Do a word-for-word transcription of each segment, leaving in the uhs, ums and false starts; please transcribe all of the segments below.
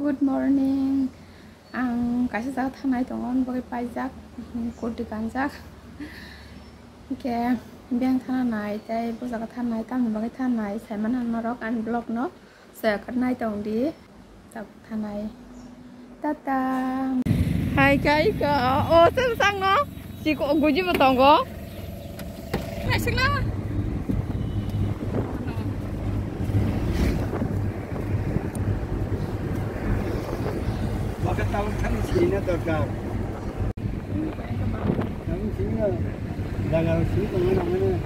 Good morning. Ang kaisa jaga thangnai tongo, ani bagwi paijak, kurti kanjak. Hwnkhe biyang thangnai tei bo jaga thangnai, tamni bagwi thangnai, saimanna norok ani vlog no. Sa khat nai tong di. Tabuk thanai. Tata. Hai kai ko. O, sir sang no. Si ko guji bo tongo. Hai sila. Bakit tawag kami sila dorkar? Kami sila. Dagal sila kami naman.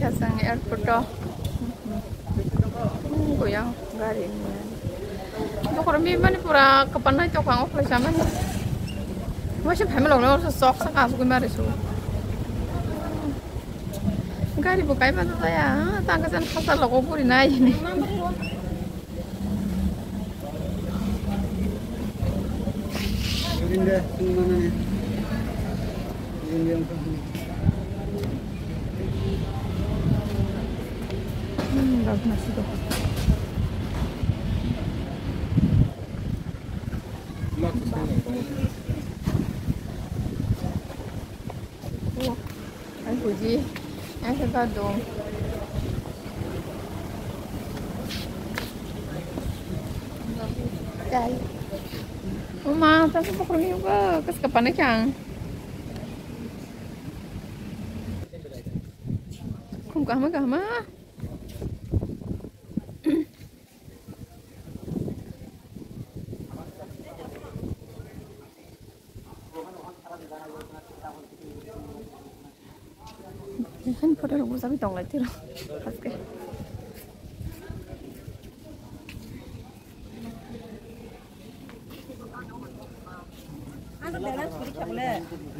Khe chwng airport o. Hmm, goyang gari ni. Bokhorok mi mani pura kwpanai tokang o khlaisa mani. Waisa phaima logno sok saka asugwi mari su. Gari bo kaiba jaya, tangka jan hasa logo guri nai. Hmm, bagus nasi tuh. Wah. Ang puji, ang sa ka dong. Kai. Uma, ta sa pokro ni ko, kas ka pane kyang. Kum kahma kahma. Hani photo rok bwsagwi tong lai tiro. Haske.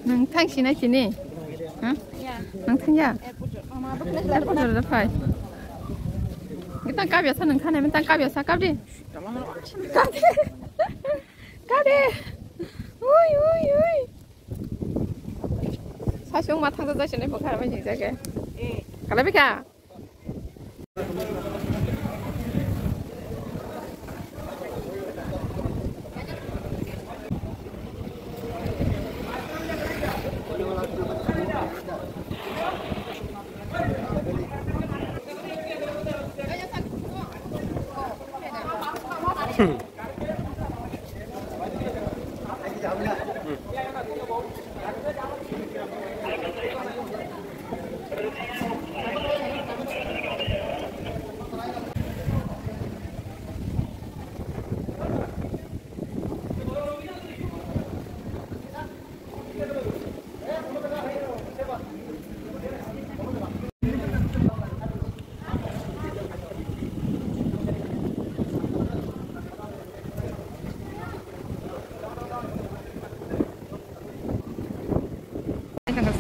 Nwng thang sinai sini? Ha? Nwng thang ya? Airport rwda phai. Nwng tang kap ya sa nwng thanai, nwng tang kap ya sa kap di. Kap di. Kap di. Ui, ui, ui. Sasung ma thang jai sini bukhar ma jing jage. Kalai bika. Hmm.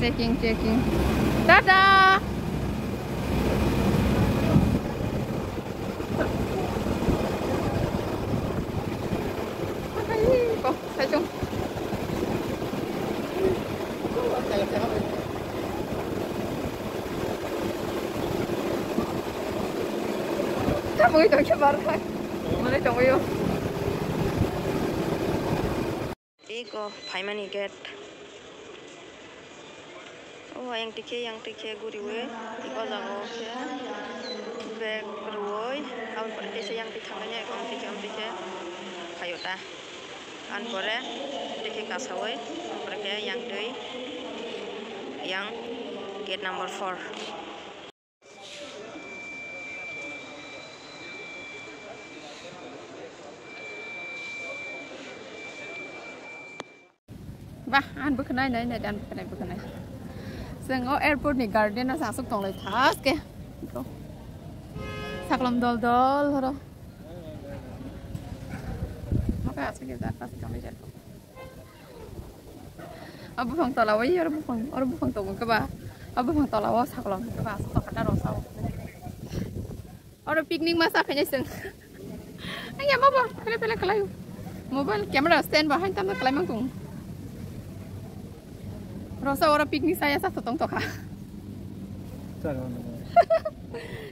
Checking, checking. Tada! Hai, kok, saichung. Mui tongkhe bar khai. Mui tongwi o. Iko phaimani gate. O yang tikhe, yang tikhe guriwi. Iko jaga o khe bag rwwi. Aboni pore teisa yang tik thangmani, iko ang tikhe, ang tikhe phaio ta. Aboni pore tikhe kasawi, pore khe yang twi, yang gate number four. Bah, ang bwkhanai, nai, nai, ang bwkhanai, bwkhanai. Chwng o airport ni garden o aswk tonglai thaske. Saklam dol dol horo. Maka aswk ke jar, aswk tonglai jar. O buphang tola o, oro buphang, oro buphang tongo keba. O buphang tola o saklam keba, aswk tongkha ta rosao. Oro picnic ma sa khainai chwng. Ayya mabo, pele pele kalaio. Mobile camera stand ba hain tamna kalai mang tong. Rosa oro picnic saya sa tong tokha.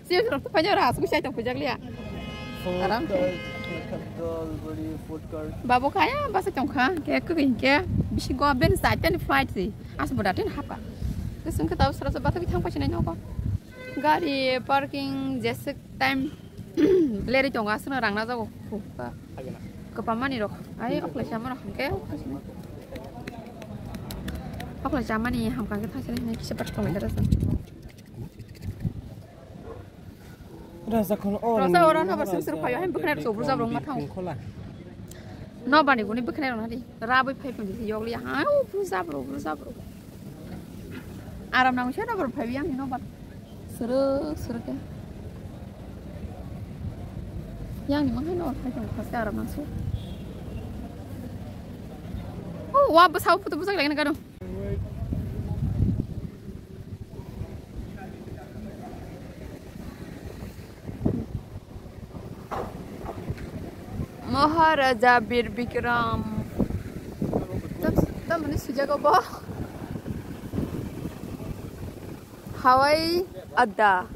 Sir, rok to phainai ora asuk sai tong pujak liya. Aram khe. Food court, chicken roll, buri, food court. Babo kaya basa tongkha, ke ke ke bisi go ben sa ten flight si. As boda ten hapka. Ke sungke tau sara sa bata bi thang pasinai nogo. Gari parking jeswk time lerwi tongo, aswkno rang najago. Kwpamani rok ai okhlai chamani rok hwnkhe okhlai chamani hamkha khe thangsa hinwi kisa bar tonglai dara sa. Raja khon o. Raja ora no ba sir sir phayo, hai bwkhwnai rok bwrwjak rok ma thang. Bwkhwnai rok. No bani guni bwkhwnai rok nadi. Rabwi phai phai yokli ha o bwrwjak rok bwrwjak rok. Aram nang se no bor phai yang no ba. Sere sere ke. Yang ni mang hai no phai phai se aram nang se. O wa bwsa photo bwsa lagi na garo. Maharaja Bir Bikram. Tam, tam mani sujak obo. Hawai Adda.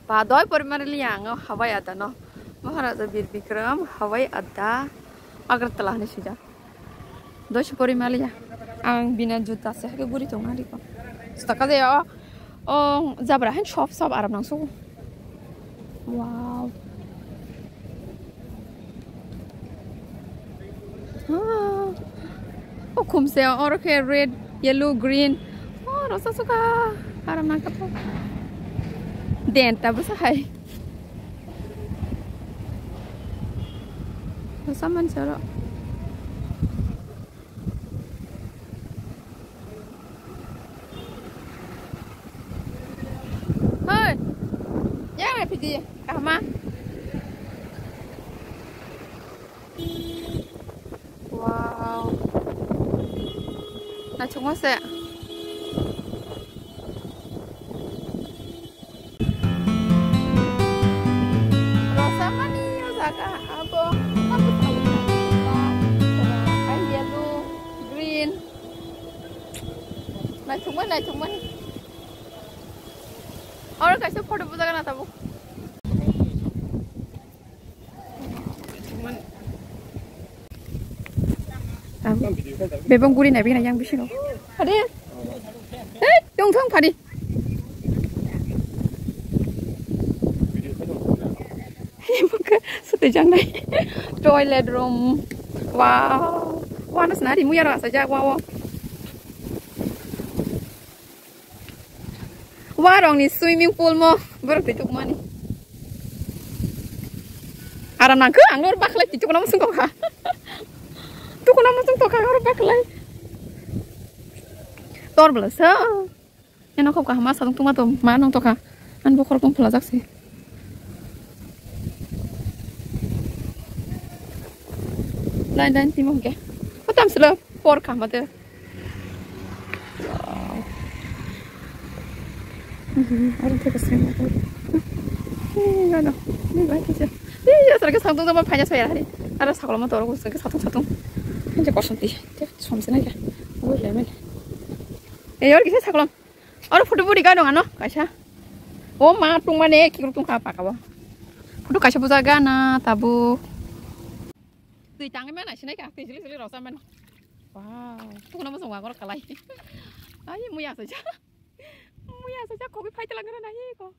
Ba doi porimani liya ang Hawai Adda no. Maharaja Bir Bikram Hawai Adda Agartala hinwi sujak. Dosi pori maliya. Ang bina juta se hake guri tong nadi ko. Juta kaje o. O jabra han sop sop aram nang sugo. Wow. Ah. O khumse oro khe red, yellow, green. O rosa suka aram nang kapo. Den ta bwsa hai. Rosa manse oro. Hoi. Ya, pidi. Kahma. Wow. Naithokma se. Rosa mani o jaga abo, abo thawi thawi tongma, ai yellow, green. Naithokmani, naithokmani. Oro kaisa photo bujak na tabuk. Bebong guri nai bini yang bisingo. Phadi. Hei, tong thong phadi. Sute jangnai. Toilet room. Wow. Wano sinari muya rasa jak wow. Warokni swimming pool mo borok twi tukmani. Aram nangkhe ang nor bakhlai twi tukuna musung tokha. Tukuna musung tokha nor bakhlai. Tor bwlasa. Eno khop kaham ma sadung tungma to ma nang tokha. An bokhorok tong phlajak se. Lain lain timo hwnkhe. Kotam silo por kha mate. Wow. Mhm, aro theke seng ko. Eh, gano. Ni bai kisa. Eh, ya sarke satung sama phanya saya hari. Aro saklo ma toro ko sarke satung satung. Hanje kosom ti. Te som sena ya. Oi le me. Eh, yor kisa saklo. Oro photo budi ka dong ano kaisa. O ma tungmani kikruk tungkha paka bo. Photo kaisa bujak gana tabuk. Twi tangwi mana sinai ka, twi sili sili rok chamani. Wow, tukuna muchung wagor kalai. Ai, muya saja. Muya saja, kobi fight langkara nahi ko.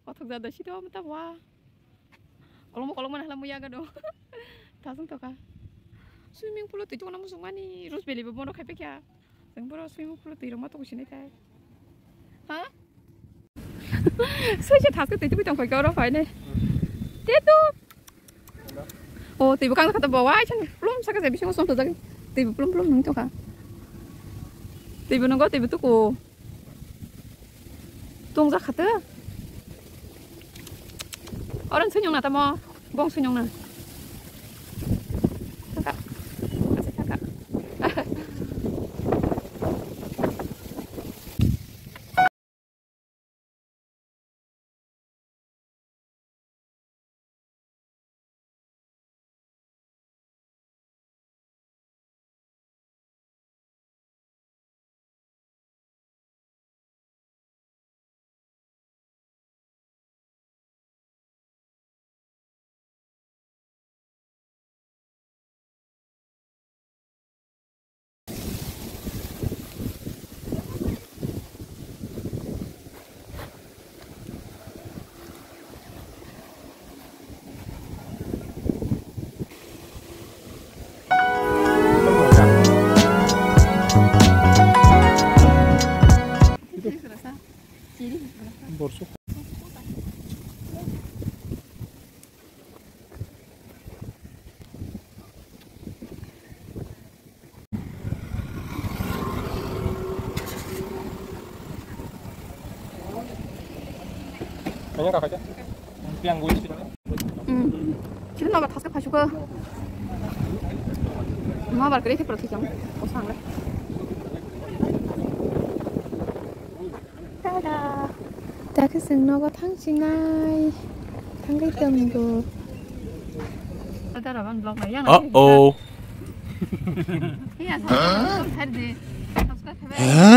Kothok jada sito mata wa. Kolom kolom mana hala muya gado. Tasung toka. Swimming pool o twi tukuna muchung mani, Rose Valley bo bono khai pekya. Chwng boro swimming pool o twi rok ma tuku sinai thai. Ha? Soisa thaske twi tubui tongkha khe oro phainai. Te tu. O twi bo kang kha to bo wai chan plum saka je bisingo som to jagwi. Twi bo plum plum nung tongkha. Twi bo nungo twi bo tuku. Tong jak kha to. Oro sui nung na tamo. Bong sui nung na. Thaka. Asa thaka. Borsuk. Kanya kakak aja. Piang gue sih. Hmm. Kita nggak batas ke pasuka. Mau bar kiri ke perlu sih jam. Kosong lah. Tada! Dakhe chwng nogo thang chinai. Thangwi tongo. Uh-oh. Huh?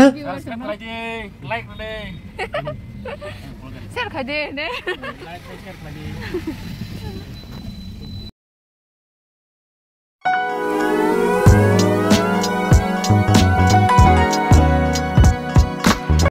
Subscribe khlai di, like rw di. Share khlai di, ne? Like, share khlai di.